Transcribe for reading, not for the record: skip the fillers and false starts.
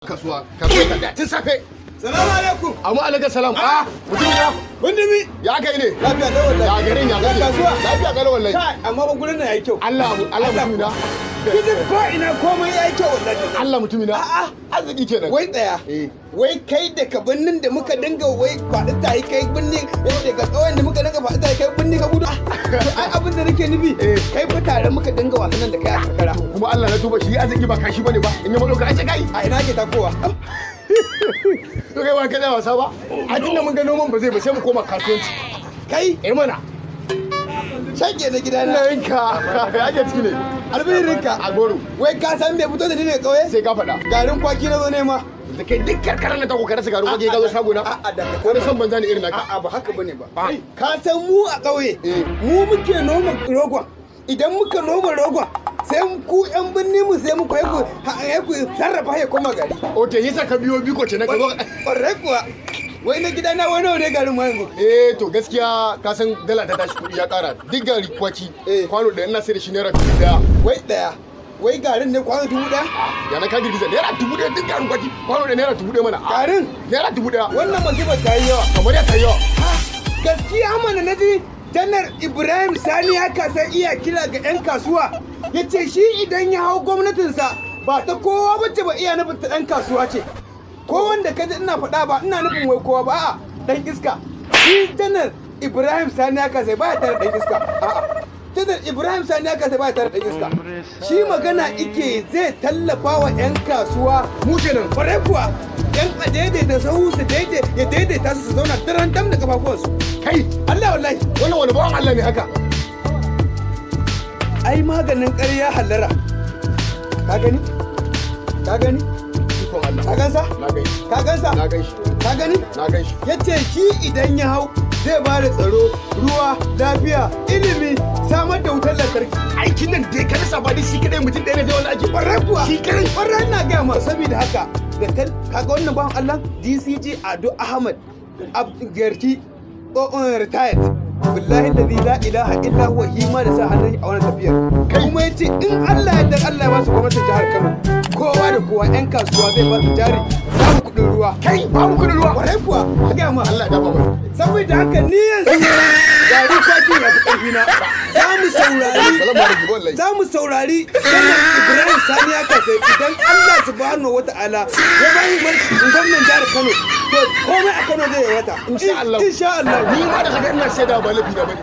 Kasuwa, kasuwa ta da tun safe. Salamu alaikum. Amma alaikum salam. Ah, mutum ya. Wundumi. Ya kai ne? Lafiya lau wallahi. Ya garin ya garin. Kasuwa. Lafiya kalau wallahi. Kai, amma ba gurin nan yayi kyau. Allah Allah mutumina. Kijin ko ina komai yayi kyau wallahi. Allah mutumina. A'a, arziki kenan. Wai tsaya. Wai kai da ka binnin da muka dinga wai kwaɗi tayi kai binni daga tsawon da muka dinga kwaɗi tayi kai binni ka gudu. To ai abin da nake nufi kai fa tare muka dinga wasannin da kai a karkara. Kuma Allah na tuba shi arziki ba kashi bane ba. In ya madauka ai sai kai. A ina ke takowa? To kai ba kana wasa ba? A tunda mun ga noman ba zai ba sai mu koma kasuwanci. Kai? Eh mana. Shage na gidana. Ina yinka. Ya ke ciki ne. Albirinka. A goro. Wai ka san me fito da ni daga kauye? Sai ka faɗa. Garin kwaki na zo nema. Da kai duk karkarar na ta kokarin su garin kwaki ka zo shago na. A'a da ka. Wani son banza ne irin naka. A'a ba haka bane ba. Ka san mu a kauye. Mu muke noma rogon. Idan muka noma rogon sai ku yan binni mu sai mu kai ku sarrafa ya koma gari. Okay, yasa ka biyo biko ce na ka zo. Ƙwarai kuwa. Wai na gidana wai nawa ne garin ma yanzu? Eh to gaskiya ka san dala ta tashi kuɗi ya ƙara. Duk gari kwaki kwano ɗaya ina sai da shi naira 1000. Wai ɗaya. Wai garin ne kwano 1000? Ya na ka girgiza naira 1000 duk garin kwaki kwano ɗaya naira 1000 mana. Garin? Naira 1000. Wannan masifar ta yi yawa. Kamar ya ta yi yawa. Gaskiya mana na ji Janar Ibrahim Sani ya kasa iya kira ga 'yan kasuwa. Ya ce shi idan ya hau gwamnatinsa ba ta kowa bace ba iya nufin ta ɗan kasuwa ce. Ko wanda ka ji ina faɗa ba ina nufin wai kowa ba a'a ɗan iska. Shi Janar Ibrahim Sani ya kasa ba ya tare ɗan iska. A'a. Janar Ibrahim Sani ya kasa ba ya tare ɗan iska. Shi magana ike zai tallafa wa 'yan kasuwa. Mu kenan. Kwarai kuwa. 'Yan a daidaita sahu su ya daidaita su su zauna daren dam da kafafuwansu. Kai! Allah wallahi. Wannan wani bawan Allah ne haka? Ai maganin ƙarya hallara. Ka gani? Ka gani? Ikon Allah. Ka gansa? Na gan shi. Ka gansa? Na gan shi. Ka gani? Na gan shi. Yace shi idan ya hau zai ba da tsaro, ruwa, lafiya, ilimi, samar da wutar lantarki. Aikin nan da ka rasa ba dai shi kadai mutum ɗaya ne zai wani aiki. Ƙwarai kuwa. Shi kadai. Ƙwarai na gaya ma saboda haka da tal kaga wannan bawan Allah DCG Ado Ahmad Garki retired. Billahi alladhi la ilaha illa huwa hima da sa hannun a wannan tafiyar. Kuma yace in Allah ya dan Allah ya ba su gwamnatin jihar Kano kowa da kowa yan kasuwa zai ba su jari babu kuɗin ruwa. Kai babu kuɗin ruwa. Ƙwarai kuwa. Gaya ma. Allah ya dafa mana. Saboda haka ni yanzu gari kwaki ya fi ƙarfi na. Za mu saurari Janar Ibrahim Sani ya kasa idan Allah subhanahu wa ta'ala ya bayi gwamnan jihar Kano to komai a Kano zai wata. Insha Allah. Insha Allah. Ni ma da kaga ina shaida ba laifi da bane.